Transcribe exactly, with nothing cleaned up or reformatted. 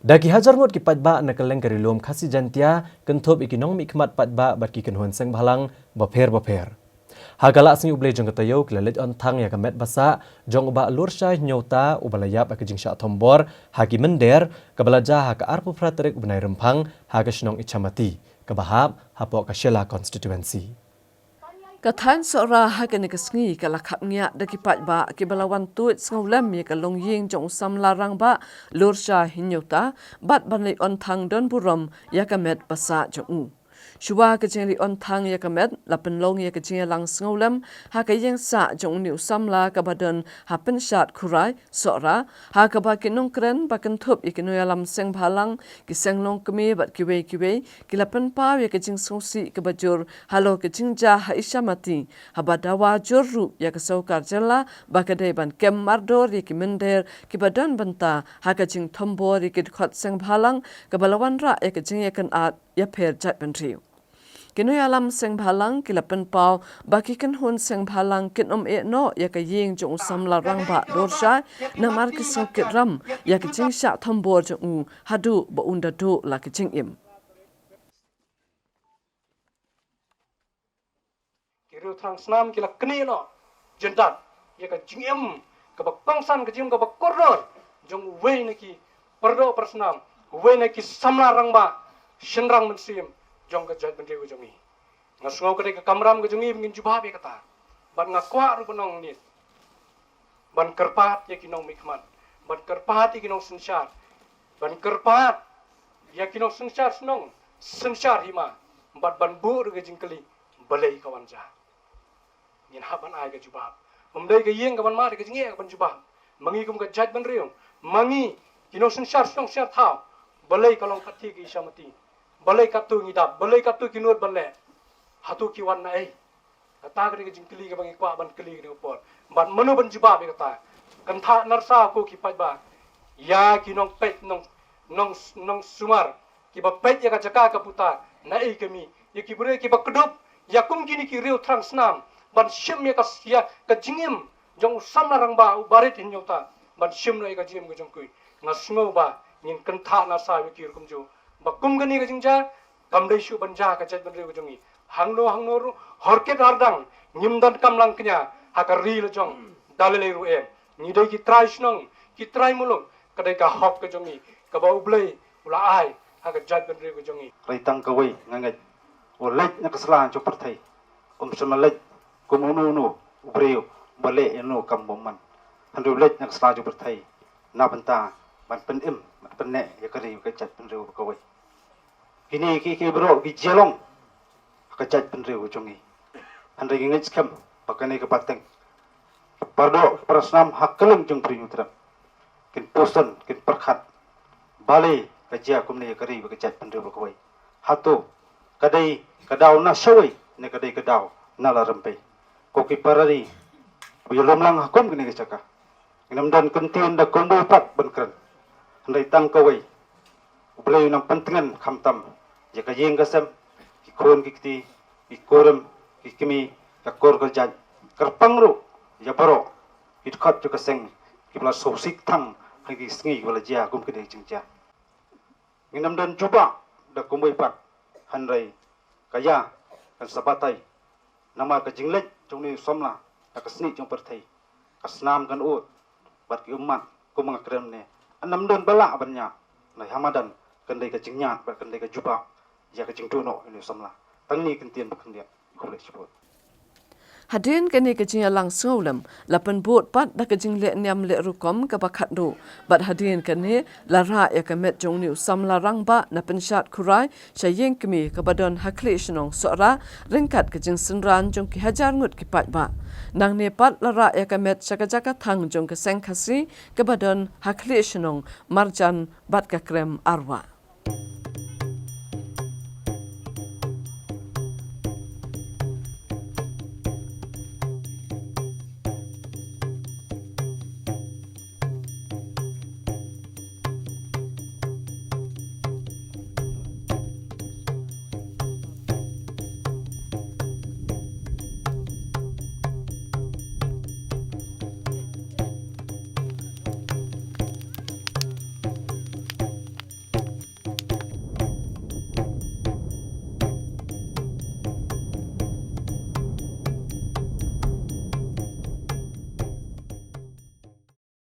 Da ki hajar ngut ki paidbah na kylleng ka Ri Lum Khasi Jaiñtia, kynthup ïa ki nongmihkhmat paidbah bad ki kynhun seng bhalang bapher bapher, ha ka Laisngi U Blei jong ka taïew ki la leit on thang ïa ka met ba sah jong u Bah Lurshai Hynñiewta, uba la ïap ïa ka jingshah thombor ha ki mynder, kaba la jia ha ka arphew phra tarik u bnai Rymphang ha ka shnong Ichamati, kaba hap hapoh ka Shella Constituency. Ka thaiñ Sohra ha kane ka sngi ka la khapngiah da ki paidbah kiba la wan tuid sngewlem ïa ka longïing jong u samla rangbah Lurshai Hynñiewta, bad ban leit on thang don burom ïa ka met ba sah jong u. Shuwa ka jingleit on thang ïa ka met, la pynlong ïa ka jingïalang sngewlem ha ka ïing sah jong une u samla kaba don ha Pynshad Khurai, Sohra, ha kaba ki nongkren ba kynthup ïa ki nongïalam seng bhalang, ki seng longkmie bad kiwei kiwei, ki la pynpaw ïa ka jingsngewsih kaba jur halor ka jingjia ha Ichamati, haba dawa jur ruh ïa ka sorkar jylla ba ka dei ban kem mardor ïa ki mynder kiba don bynta ha ka jingthombor ïa ki dkhot seng bhalang, kaba la wanrah ïa ka jingïakynad ïapher jaitbynriew. Ki nongïalam seng bhalang ki la pynpaw ba ki kynhun seng bhalang kin ym eh noh ïa ka ïing jong u samla rangbah Lurshai, namar ki sngewkit ram ïa ka jingshah thombor jong u haduh ba un da duh la ka jingim. Ki riew thrang snam ki la knieh noh jyndat ïa ka jingim kaba kongsan, ka jingim kaba kordor jong uwei na ki pardoh parsnam, uwei na ki samla rangbah shynrang mynsiem jong ka jaitbynriew ka jong ngi. Nga sngew ka dei ka kamram ka jong ngi ba ngin jubab ïa kata. Bad nga kwah ruh ban ong nit, ban kyrpad ïa ki nongmihkhmat, ban kyrpad ïa ki nongsynshar, ban kyrpad ïa ki nongsynshar shnong synshar hima, bad ban buh ruh ka jingkylli balei ka wan jia. Ngin hap ban ai ka jubab. Ym dei ka ïing ka ban mad, ka jingeh ka ban jubab. Ma ngi kum ka jaitbynriew, ma ngi ki nongsynshar shnong synshar thaw, balei ka long katto ka Ichamati? Balei katto ngi dap? Balei katto ki nud ban leh? Hato ki wan na ei? Kata ka dei ka jingkylli kaba ngi kwah ban kylli kane ka por. Bad mano ban jubab ïa kata? Kynthah narsa, ko ki paidbah, ïa ki nongpeit, nong, nong, nongsumar kiba peit ïa ka jaka ka puta, na ei ka mih? Ïa ki briew kiba kdup ïa kum kine ki riew thrang snam ban shim ïa ka, ïa ka jingim jong u samla rangbah u Bah Rit Hynñiewta, ban shim noh ïa ka jingim ka jong ki. Nga sngew ba ngin kynthah narsa ïa ki ruh kumjuh, ba kum kane ka jingjia kam dei shuh ban jia ha ka jaitbynriew ka jong ngi. Hangno hangno ruh, horkit hordang, ngim donkam lang kñia ha ka ri la jong da lei lei ruh em. Ngi dei ki trai shnong, ki trai muluk, ka dei ka hok ka jong ngi kaba U Blei u la ai ha ka jaitbynriew ka jong ngi. Hynrei tang kawei nga ngeit, u leit na ka sla jong pyrthei um shym la leit kum uno uno u briew ba leh ïano kam bymman. Hynrei u leit na ka sla jong pyrthei na bynta ban pynim, ban pynneh ïa ka ri, ka jaitbynriew kawei. Kine ki, ki baroh ki jia long ha ka jaitbynriew ka jong ngi. Hynrei ngi ngeit skhem ba kane ka pateng, ki pardoh ki parasnam ha kylleng jong Bri Hynñiewtrep kin pyrshang, kin pyrkhat, balei ka jia kumne ïa ka ri bad ka jaitbynriew kawei. Hato ka dei ka daw na shawei ne ka dei ka daw na la rympei? Ko ki para ri ba ïalum lang ha kum kane ka jaka, ngin ym don kyntien da kumwei pat ban kren. Hynrei tang kawei, U Blei un nang pyntngen khamtam ïa ka ïing ka sem, ki khun ki kti, ki kurim, ki kmie, ka kur ka jait, kyrpang ruh ïa baroh ki dkhot jong ka seng kiba la sngewsih thang ha ki sngi kiba la jia kum kine ki jingjia. Ngin ym don jubab da kumwei pat, hynrei ka ïa kan sa batai. Namar ka jingleit jong une u samla ha ka snieh jong pyrthei, ka snam kan ud, bad ki ummat, kum nga kren ne, kan ym don ba lah ban ñiah. Hynrei ha madan kan dei ka jingñiah bad kan dei ka jubab ïa ka jingduh noh une u samla. Tang kine ki kyntien ba khyndiat. Khublei shibun. Hadien kane ka jingïalang sngewlem, la pynbud pat da ka jingleh niam leh rukom kaba khatduh. Bad hadien kane, la rah ïa ka met jong une u samla rangbah na Pynshad Khurai sha ïing kmie kaba don ha khlieh shnong Sohra, ryngkat ka jingsynran jong ki hajar ngut ki paidbah. Nangne pat la rah ïa ka met sha ka jaka thang jong ka seng Khasi kaba don ha khlieh shnong Marjan bad ka Krem Arwah.